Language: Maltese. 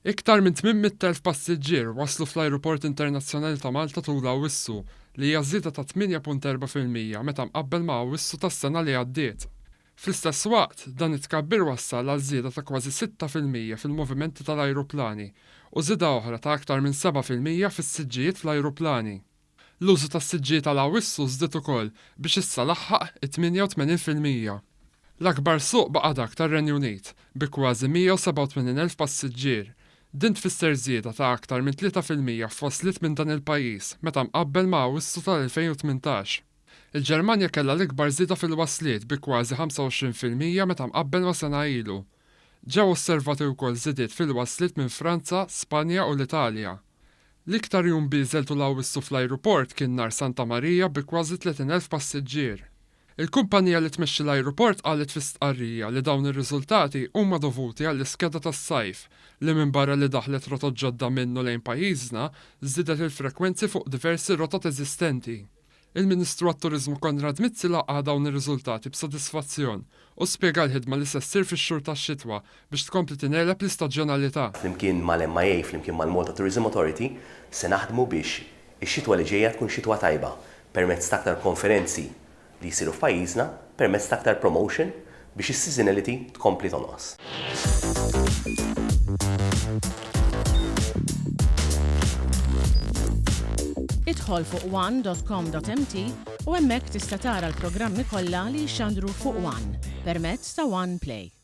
Iktar minn 800,000 passiġġier waslu fl-Ajruport Internazzjonali ta' Malta tul Awwissu, li hija żieda ta' 8.4% meta mqabbel ma' Awwissu tas-sena li għaddiet. Fl-istess waqt, dan it-tkabbir wassal għal żieda ta' kważi 6% fil-movimenti tal-ajruplani u żieda oħra ta' aktar minn 7% fis-siġġijiet fl-ajruplani. L-użu tas-siġġijiet għal Awwissu żdied ukoll biex issa laħħaq it-88%. L-akbar suq baqa' dak tar-Renju Unit, bi kważi 187,000 passiġġier. Din tfisser żieda ta' aktar minn 3% f'wasliet minn dan il-pajjiż meta mqabbel ma' Awwissu tal-2018. Il-Ġermanja kellha l-ikbar żieda fil-wasliet bi kważi 25% meta mqabbel ma' sena ilu. Ġew osservati wkoll żidiet fil-wasliet minn Franza, Spanja u l-Italja. L-iktar jum bieżel tul Awwissu fl-ajruport kien nhar Santa Marija bi kważi 30,000 passiġġier. Il-kumpanija li tmexxi l-ajruport qalet fi stqarrija li dawn ir-riżultati huma dovuti għall-iskeda tas-sajf li minbarra li daħħlet rotot ġodda minn u lejn pajjiżna, żdiedet il-frekwenzi fuq diversi rotot eżistenti. Il-Ministru għat-Turiżmu Konrad Mizzi laqa' dawn ir-riżultati b'sodisfazzjon u spjega l-ħidma li se ssir fix-xhur tax-xitwa biex tkompli tingħeleb l-istaġjonalità. Flimkien mal-MIA, flimkien mal-Malta Tourism Authority, se naħdmu biex ix-xitwa li ġejja tkun xitwa tajba permezz ta' aktar konferenzi li jsiru f'pajjiżna, permezz ta' aktar promotion biex is-seasonality tkompli tonqos. Idħol fuq one.com.mt u hemmhekk tista' tara l-programmi kollha li jixxandru fuq One permezz ta' One Play.